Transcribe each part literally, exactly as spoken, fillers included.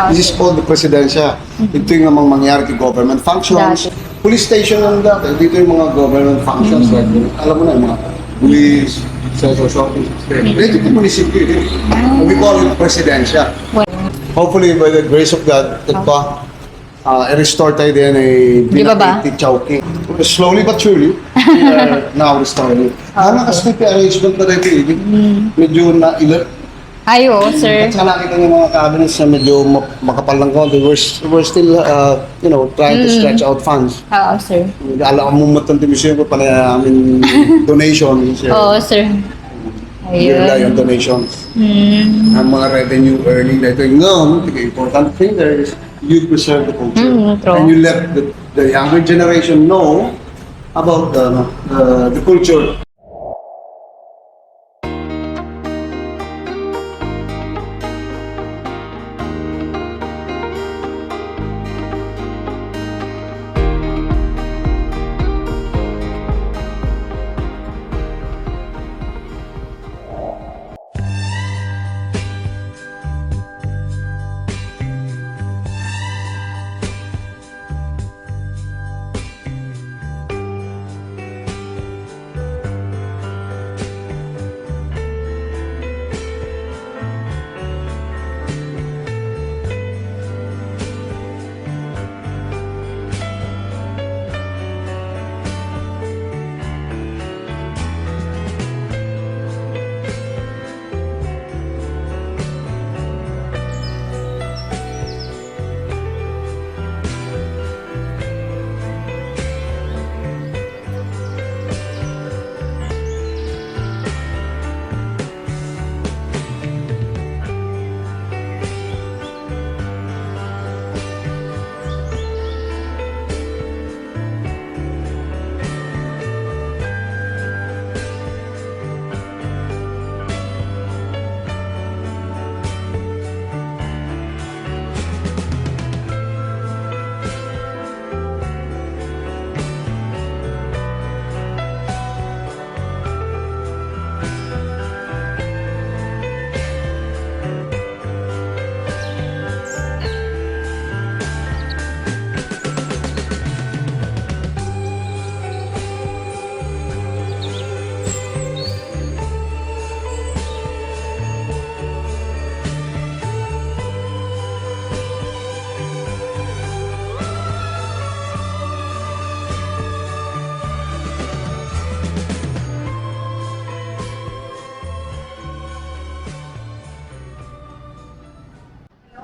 This is called the presidensya. Ito yung mga mangyari kay government functions. Dati. Police station lang dati. Dito yung mga government functions. Like, alam mo na, yung mga police, censor's office. Dito yung munisipyo. Yun. We call it presidensya. Well, hopefully, by the grace of God, ito, ah, i-restore tayo din ay Di ba ba? Binakiti Chowking. Slowly but surely, we are now restoring it. Hanggang sleeping arrangement na tayo, eh. Medyo na ila-, Ay, oo, sir. At saka nakita niyo mga cabinets na medyo ma-, makapal ng konti. We're, s-, we're still, uh, you know, trying to stretch out funds. Oo, sir. Alam mo, matang dimisyon ko, panay namin donation, sir. Oo, sir. We rely on donations. Ang mga revenue earning na ito. Ngayon, the important thing there is you preserve the culture. Mm, true. And you let the, the younger generation know about the, ano, the, the culture.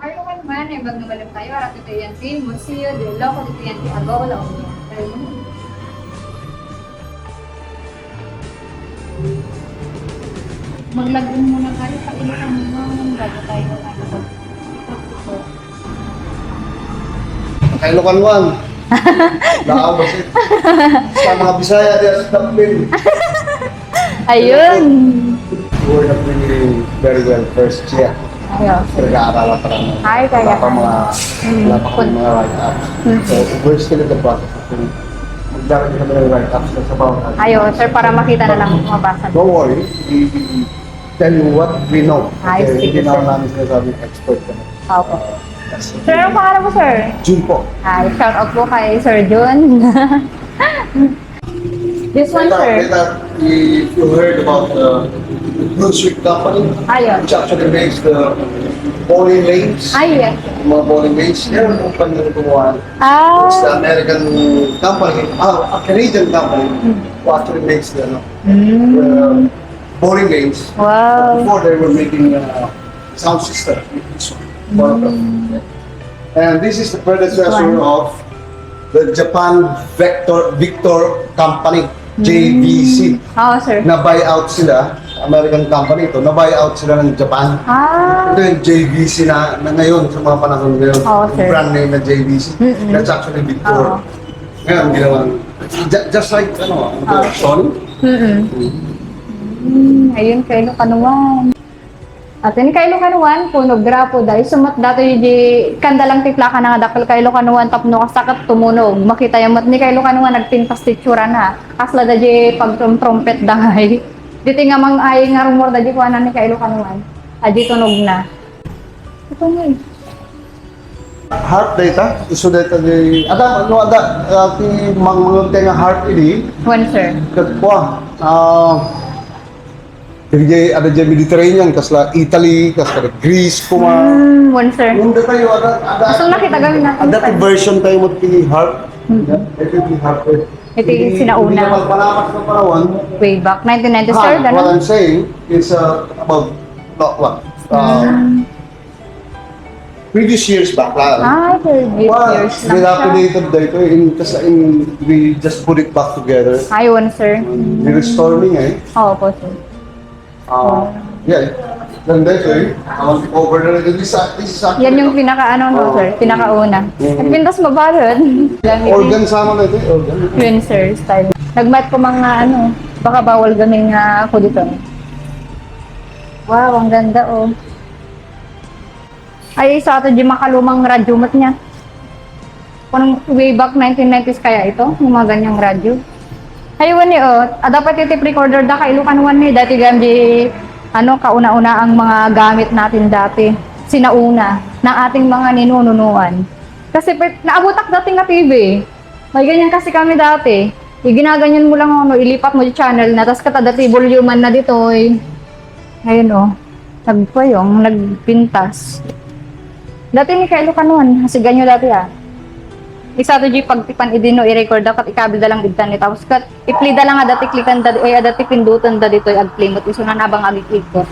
Hello, everyone. Ay, magna malem tayo. Harap ito yan si Museo del Loco dito yan si Agogo La Union. Maglagyan muna tayo sa ilo ng mga bago tayo. Kailokan one. Nakaw kasi. Sa mga Bisaya, they are stuck din. Ayun. We're not really very well versed yet. Ayun. Nag-aaralan pa lang. Ay, kaya. Wala pa mga, wala pa kami mga write-ups. So, we're still in the process of doing, magdarating kami ng write-ups na sa bawat. Ayun, sir, para makita na lang, mabasa. Don't worry. We, we tell you what we know. Ay, sige, sir. Hindi naman namin sinasabing expert kami. Opo. Sir, anong pangalan mo, sir? Jun po. Ay, shout out po kay Sir Jun. This one, sir. Later, if you heard about the, the Brunswick company, which actually makes the bowling lanes. Ah, yes. Mga bowling lanes, they're a company na gumawa. Ah. It's the American company, ah, a Canadian company who actually makes the, ano, the bowling lanes. Wow. Before they were making, uh, sound system. One of them. And this is the predecessor of the Japan Victor, Victor Company, J V C. Oo, sir. Na-buy out sila, American company ito, na-buy out sila ng Japan. Ah. Ito yung J V C na, na ngayon sa mga panahon ngayon. Oo, sir. Brand name na J V C. That's actually Victor. Oo. Ngayon, ginawang, ju-, just like, ano, ano to, Sony? Mm. Mm, ayun, kailokan one. At ni kailokan one, punog grapo, dahil sumat dato di kanda lang ti plaka na nga dakkel kailokan one tapno kasakit tumunog. Makita yan met ni kailokan one, nagpintas ti itsura na. Kasla da di pagtrum-, trumpet da ngay. Diti nga mang-, ay nga rumor da di kuanan ni kailokan one. Adi tunog na. Ito nga eh. Heart dayta, isu dayta di, ada, no, ada, ah, ti mang-, mangngeg nga heart idi, Wen, sir. Ket kua, ah, dagiti ada diay Mediterranean, kasla Italy, kasla Greece, koma. Hmm, wen, sir. Nung datayo, ada, ada, Gusto nakita gawin natin, ada ti sir. Version tayo mo ti heart. Hmm. Yeah, ito ti heart, eh. Ito yung Hindi, sinauna. Hindi ka magpalapas ng panahon. Way back, nineteen ninety, sir, Ah, ganun? What I'm saying is, uh, about, no, what? Uh, Hmm. Previous years back lang. Ah, previous Well, years lang siya. Dilapidated dayto, in, kas-, in, we just put it back together. Ayun, sir. We restore ni, eh. Oo po, sir. Ah, yeah. Ganda ito, eh. Ang over na rin. This is, this is actually Yan yung pinaka-ano, no, Oo. sir? Pinakauna. Mm. Ang pintas mabalot. Gamit Organ yung sa amin ito, eh. Organ. Yun, sir. Style. Nagmat ko mga, ano, baka bawal gamit nga ako dito. Wow, ang ganda, oh. Ay, isa to di makalumang radyo met niya. Kung way back nineteen nineties kaya ito, yung mga ganyang radyo. Ayun ni, oh, ada pa ti tape recorder da, kailukan wan ni, dati gam di, ano, kauna-una ang mga gamit natin dati. Sinauna, ng ating mga ninununuan. Kasi pwet-, naabutak dati nga T V. May ganyan kasi kami dati. Iginaganyan mo lang, ano, ilipat mo di channel na, tas katada ti volume na ditoy. Ayun, oh. Nagpayong, nagpintas. Dati ni Kay Ilocanon, hasigan nyo dati, ah. Isa to di pagtipan idi no i-record dapat ikabil da lang idtan ni tapos kat i-play da lang adati klikan da, ay adati pindutan da ditoy ag-play mo iso na nabang agiklikot.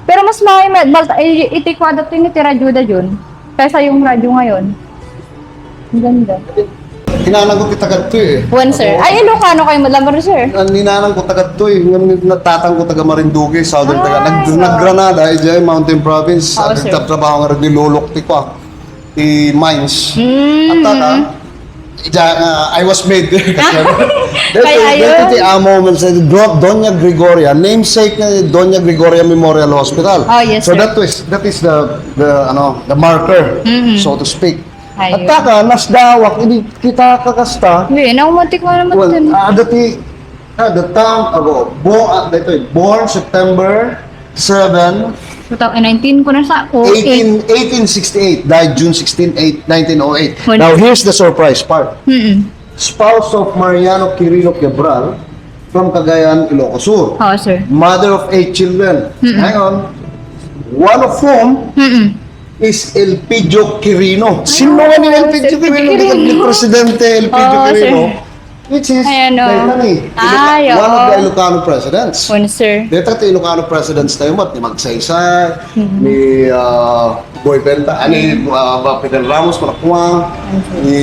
Pero mas may, may balta, eh, iti kwa dati ni ti radyo da Jun kaysa yung radyo ngayon. Ang ganda. Hinanang ko ti tagadto eh. Wen, sir. Ako, Ay, Ilocano kayo, Madam, sir? Ang hinanang ko tagadto eh. Ngan natatang ko taga Marinduque, Southern taga. Nag-, Ah, so Nag-Granada, eh, dyan, Mountain Province. Oo, sir. Nagtatrabaho nga rin ni Lolok ti kwa, ti mines. Mm. At taka, dyan, ah, I was made. Kasi, Kaya dito, ayun. Dito ti amo man sa Gro-, Doña Gregoria, namesake ni Doña Gregoria Memorial Hospital. Oh, yes, So sir. that is, that is the, the, ano, the marker, Mm-mm. so to speak. Ayun. At taka, nasdawak, idi kita kakasta. Uy, naumatik mo naman Well, dun. Ah, dati, ah, the town, ago, bo-, ah, dito, born September seven, Two thousand nineteen ko na sa, oh, eight. eighteen, eighteen sixty-eight, died June sixteen, eight, nineteen oh eight. Well, Now, here's the surprise part. Mm-mm. Spouse of Mariano Quirino Cabral from Cagayan, Ilocos Sur. Oo, sir. Mother of eight children. Mm-mm. Hang on. One of whom Mm-mm. is Elpidio Quirino. Sino Ah, nga ni Elpidio si Elpidio Quirino? Quirino. Ni Presidente Elpidio Oo, Quirino, sir. which is Ayan, oh. Dayta ni, Ay, Iloca-, one of oo. the Ilocano presidents. Wen, sir. Dayta ti Ilocano presidents tayo, mat, ni Magsaysay, Mhm. ni, ah, Boy Benta, ani, Mhm. ah, ba, Fidel Ramos, Malakwa, Wen, sir. ni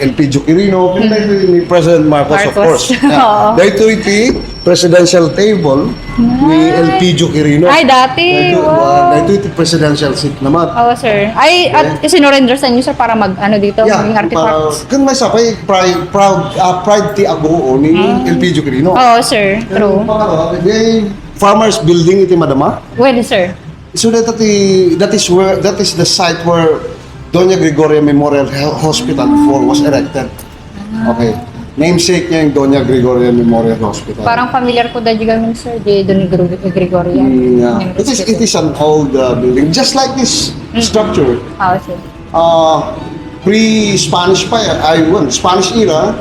Elpidio Quirino, Mhm. ni President Marcos, of Marcos. course. Yeah. Oo. Daytoy ti presidential table ni Ay. Elpidio Quirino. Ay, dati. Daytoy, Wow. ah, daytoy ti presidential seat naman. Oo, sir. Ay, at Okay. sinurrender sa inyo, sir, para mag, ano, dito, Yeah, maging artifacts. para, kung may sapay, pride, proud, ah, pride ti aguo ni Mm. Elpidio Quirino. Oo, sir. Pero True. pangalawa, may farmers building iti madama. Well, sir. So that, that is, that is where, that is the site where Doña Gregoria Memorial He-, Hospital before was erected. Ah. Okay. Namesake niya yung Doña Gregoria Memorial Hospital. Parang familiar ko dahil kami, sir, di Don Gre-, Gregoria. Mm, yeah. Yung It is, it hospital. is an old, uh, building, just like this Mm. structure. Ah, sir. Uh, pre-Spanish pa yan, ay, well, Spanish era,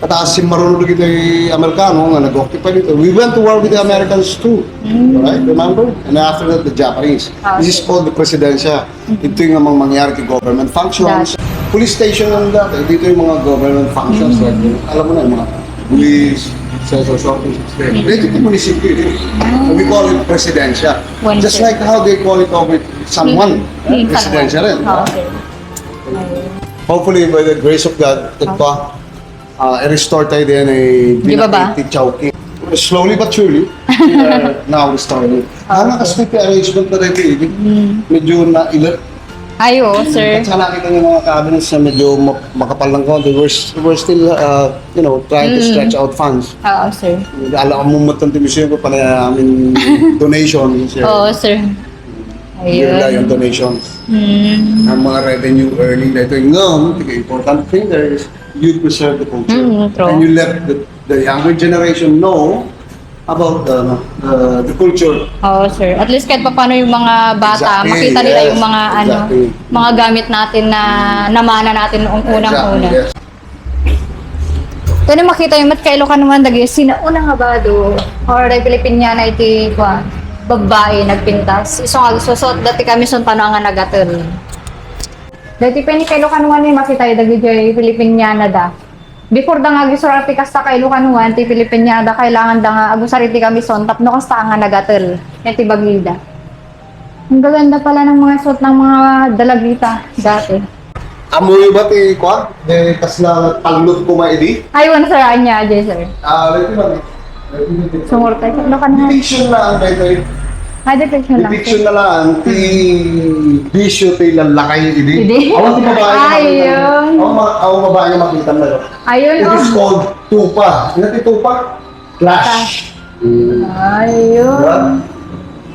kataas si Marunong dito yung Amerikano nga nag-occupy dito. We went to war with the Americans too. Mm. Right? Remember? And after that, the Japanese. Ah, This is okay. called the Presidencia. Ito yung mga mangyari kay government functions. Dati. Police station lang dati. Dito yung mga government functions. Mm. Like, yung, alam mo na, yung mga police, census office. Mm. Dito yung munisipyo. Yun. Ah. We call it presidensya. One Just third. like how they call it over San Juan. Mm. Mm. Presidensya rin. Oh, okay. Ayun. Hopefully, by the grace of God, Okay. ito, Ah, i-restore tayo din ay Di ba ba? Binakiti Chowking. Slowly but surely, we are now restoring it. Okay. Hanga kasi may arrangement na rin, eh. Mm. Medyo na ilat. Ay, oo, sir. At saka nakita niyo mga cabinets na medyo ma-, makapal ng konti. We're s-, we're still, uh, you know, trying to Mm. stretch out funds. Oo, sir. Alam mo, matang ti museum ko, panay namin donation, sir. Oo, sir. We rely on Ayun. donations. Mm. Ang mga revenue earning na ito, yung, um, the important thing there is you preserve the culture. Mm, true. And you let the, the younger generation know, About the, ano, the, the culture. Oo, sir. At least kahit papaano yung mga bata, Exactly, makita nila yes. yung mga, ano, Exactly. mga gamit natin na namana natin noong unang-una. Exactly, yes. Pwede makita yung mat kailokan naman, dagi, sinaunang abado, or dahil Pilipiniana iti, kuwan, babae, nagpintas. Iso nga, gusto, so, dati kami, so, paano nga nagatel. Dati, pwede kailokan naman, eh, makita yung dagi, jay Pilipiniana da. Before da nga agisar ti kasta kailokan, ti Pilipiniana da, kailangan da nga agusar iti kamison tapno kasta nga nagatel iti bagida. Ang gaganda pala ng mga suot ng mga dalagita dati. Amoy ba ti, kwa? Di kasla pallot ko maidi? Aywan, sir, anya, ajay, sir. Ah, let me lang. Sumurkay, no, kan Depiction na ang daytoy. Ah, depiction lang, Depiction sir. na lang, ti bisyo ti lalakay idi. Idi? Awan ti babae nga makita. Ayun. Awan ma-, awan babae nga makita na. Ayun, It is oh. called tupa. Ano ti tupa? Clash. Ayun. Diba?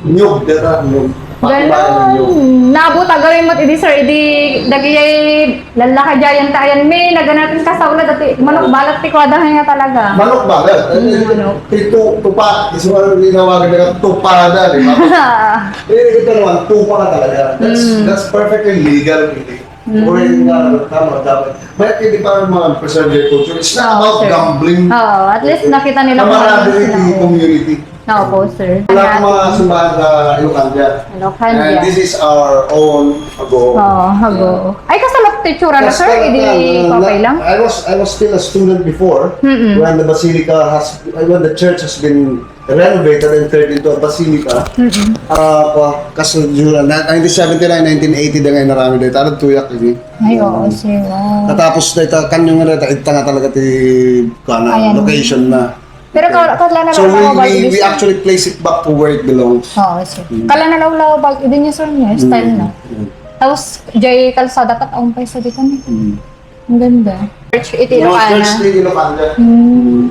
Nyog, data, nyog. Ganon. Nabot a gawin mo, idi, sir, idi, dagiyay Lallaka diayen ta ayan mi, naganaten kasaula dati manok balat ti kuada nga talaga. Manok balat? Mm, manok. Ti tu-, tupa, isu nga tinawagan nga tupada, di ba? Eh, ito naman, tupa ka talaga. That's, Mm. that's perfectly legal, hindi. Mm. Or yung, uh, tama, dapat. But hindi pa mga preserve your culture. It's not Oo, about sir. gambling. Oo, at least Okay. nakita nila kung ano Camaraderie yung in the sinauna. community. Opo, sir. Wala akong mga simbahan sa Ilocanda. Ilocanda. And this is our own Agoo. Oo, Agoo. Ay, kasalot ti tsura na, sir. Idi papay lang. I was, I was still a student before Mm-mm. when the basilica has, when the church has been renovated and turned into a basilica. Mm-mm. Ah, pa, kaso yun, na-, nineteen seventy-nine, nineteen eighty da nga inaramid dayta. Ano tuyak ini? Ay, oo, sir. Wow. Katapos dayta, kanyo nga dayta, ita nga talaga ti, kana, Ayan. location na. Pero ka-, kasla na So, we, lawlaw we, bag we idi, sir. actually place it back to where it belongs. Oo, sir. Mm. Kasla na lawlaw bag idi niya, sir, niya, style Mm. na. Mm. Tapos, jay kalsada kat awan pay sa dito, no? Mm. Ang ganda. Church iti Mga Ilocana. church iti Ilocana. Hmm.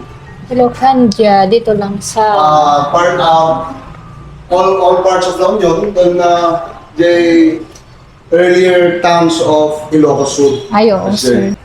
Ilocana, dito lang sa Ah, part of all, all parts of La Union, then, uh, the earlier towns of Ilocos Sur. Ay, oo, Yes, sir. sir.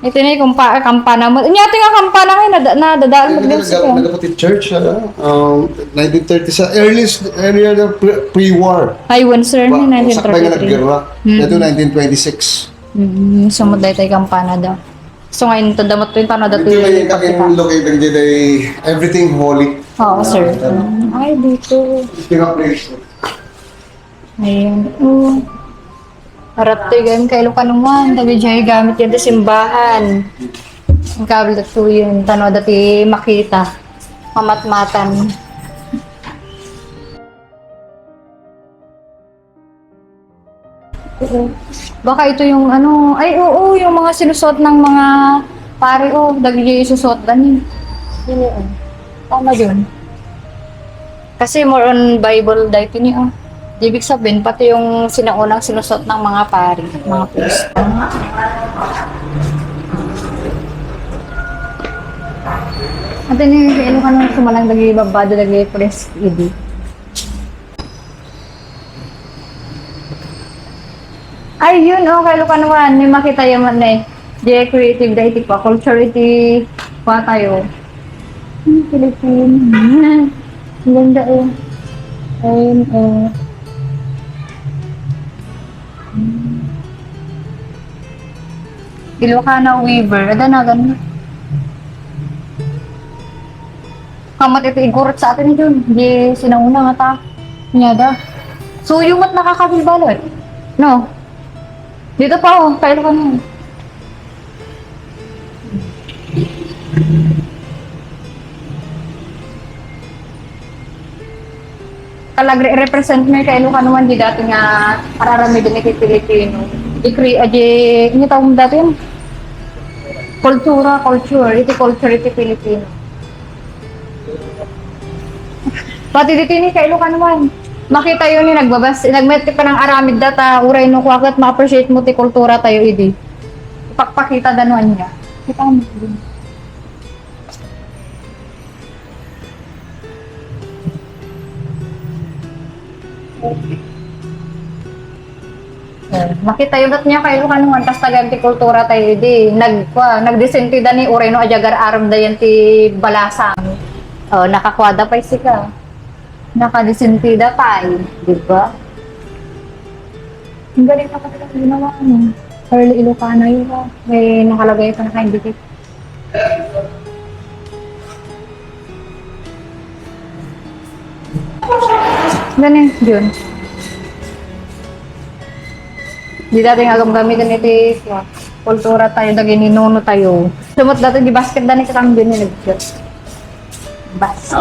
Iti ni kumpa-, kampana mo. Nya, iti nga kampana nga, nada-, nadadaan mo Hindi, din sa nagka-, nagkapatid church, ah, um, nineteen thirty sa earliest, earlier the pre-, pre-war. Ay, one, sir, Wa-, ni nineteen thirty-three. sakbay nga naggera. Mm. Ito, nineteen twenty-six. Mm, sumod dayta kampana daw. So, ngayon, ito, damat ito yung tano dati Ito yung yung kakin pakita. located dito ay everything holy. Oo, sir. Ah, Mm, ay, dito. Ito yung place. Ayan. Oh. Harap to yung kailukan naman. Tabi dyan yung gamit yan sa simbahan. Ang kabel to yun. Tano dati makita. Mamatmatan. Oo. Baka ito yung ano, ay oo, yung mga sinusuot ng mga pare, oh, dagiti isusuot da ni. Yun, oh. Tama yun. Kasi more on Bible dahil ni, oh. Ibig sabihin, pati yung sinaunang sinusuot ng mga pare, mga priest. At ini, ano ka nung sumalang dagi babado, dagi priest, idi. Ay, yun, oh, kailukan naman. May makita yaman na eh. Di creative da iti pa. Culture iti pa tayo. Hmm, Philippine. Ang ganda, oh. Ayun, oh. Hmm. Ilocana weaver. Ada na, ganun. Kamat iti igurot sa atin, Jun. Di sinauna nga ta. Nya da. So, yung mat nakakabilbalot. No? Dito pa, oh. Kailan ka na? Kalagre-, represent mi kay Ilocano man di dati nga ar-aramiden iti Pilipino. Ikri-, adi, ano tawag dati yun? Kultura, culture. Iti culture iti Pilipino. Pati diti ni kay Ilocano man. Makita yun ni nagbabas-, nagmet ti panang-aramid data, uray no kuwagat, ma-appreciate mo ti kultura tayo idi. Ipakpakita da no anya. Kita mo. Eh, makita yu ket nia kay Ilocano man, kasta gayam ti kultura tayo idi. Nag-, kua, nagdisente da ni uray no adi agar-aram da yan ti balasang. Oh, nakakuada pay sika. Nakadisente da pay, di ba? Ang galing na pati ng ginawa mo. Early Ilocana yun, ah. May nakalagay pa na kayo dikit. Gani, yun. Di dati nga gamgamitan iti kultura tayo, dagiti nuno tayo. Sumot dati di basket dani kakambyo ni nagkit. Bas.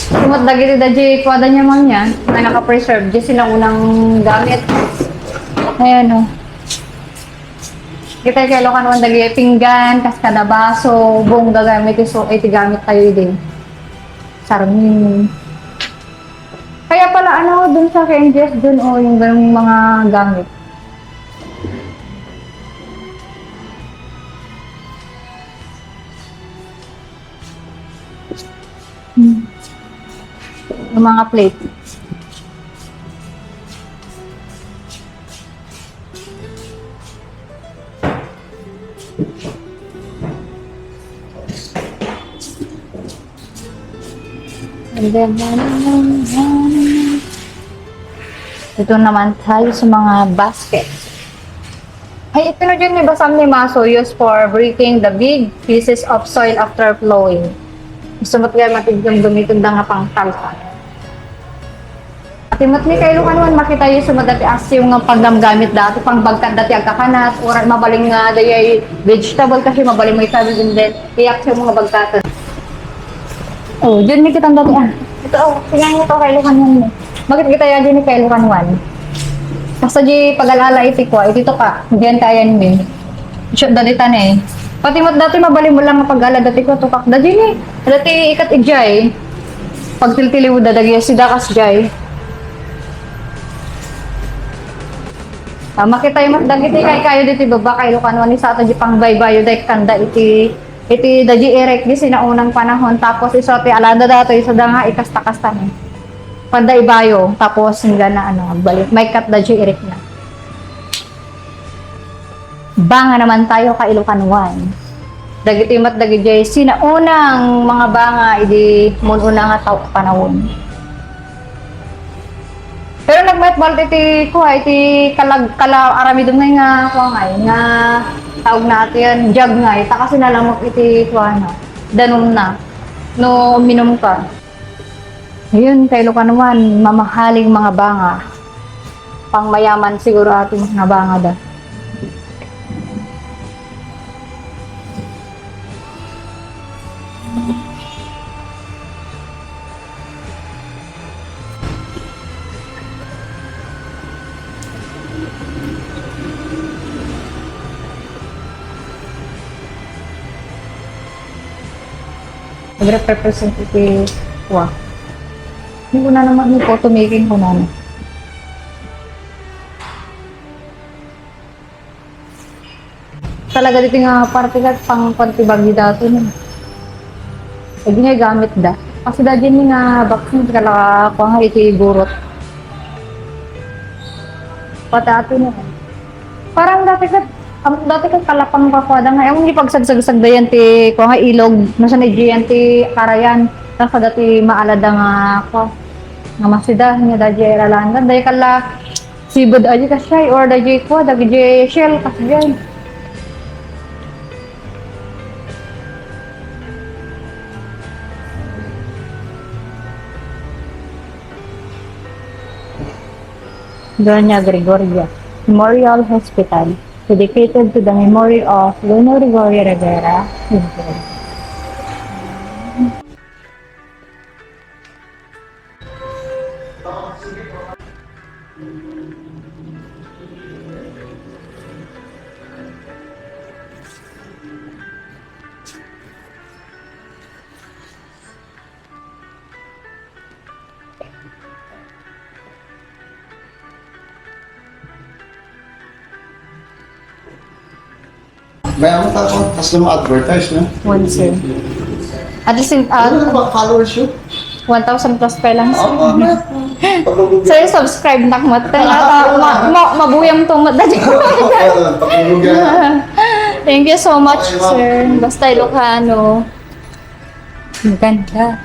Sumot dagiti da di kuada niya man niya, nga naka-preserve, di sinaunang gamit. Ayan o. Kita kay Ilocano man dagiti pinggan, kas kada baso, buong gagamit iso, iti gamit tayo idi. Sarmin. Kaya pala, ano, dun sa K N G S dun, o, yung ganung mga gamit. Hmm. Yung mga plate. And then, dito naman tayo sa mga basket. Ay, ito na dyan, may basam ni Maso, used for breaking the big pieces of soil after plowing. Gusto mo kaya matigyong gamitin da nga pangtalsa. Ati met ni kay Ilocano man, makita yu sumot dati asyo nga paggamgamit dati, pangbagkat dati agkakanat, uray mabalin nga dayay vegetable kasi mabalin mo itabi din din, iyak siya mga bagkatan. Oh, dyan ni kitang dati, ah. Ito, oh, tingnan mo to kay Ilocano man. Bakit kita ya dyan ni kay Ilocano man? Basta di pag-alala iti kwa, iti to ka, diyan ka ayan din. Shoot dati tane. Pati met dati mabalin mo lang nga pag-ala dati kwa, tukak dati ni. Dati ikat ijay. Pagtiltiliw da dagiti sida kas jay. Ah, makita yu met dagiti kay kayo diti baba kay Ilocano ni sa ato di pangbaybayo day kanda iti, iti da di irek di sinaunang panahon tapos isu ti alada dato isu da nga ikasta-kasta ni. Kanda ibayo tapos nga na ano, balik, may kat da di irek na. Banga naman tayo, kailokanuan. Dagiti met dagiti sinaunang mga banga idi mun-una nga tao panawon. Pero nagmayat bali iti kuha, iti kalag-, kala aramidem ngay nga kuha ngay, nga taog na ati yan, jug ngay, ta kasi nalamok iti kuha na, danum na, no minum ka. Ayun, kailokanuan, mamahaling mga banga. Pangmayaman siguro atin nga banga da. Nagre-represent iti wa. Yung una naman yung photo making ko na. Talaga dito nga parte ka pang pantibagi dato no. Lagi nga gamit da. Kasi dati ni nga vaccine, kala ko nga iti burot. Pati ato no. Parang dati ka, am-, dati ka kalapang pa ko, ada nga, yung ipagsagsagdag yan ti, ko nga ilog, nasa na yan ti karayan, nasa dati maalada nga, ko, nga masida, nga dati ay lalanda, dahil kala, sibad aja kasya, or dati ko, dati shell, kasi dyan. Doña Gregoria Memorial Hospital, dedicated to the memory of Doña Gregoria Rivera. Mayam ta, kung kas na ma-advertise, no? One, sir. At least, in, ah, Ano na ba followers yun? One thousand plus pa lang, sir. Oo, nga. Paglugi. Sir, subscribe na kmat. Nga, ah, ma, ma, mabuyam to, mat. Paglugi na. Thank you so much, Okay, ma'am. Sir. Basta Ilocano. Maganda.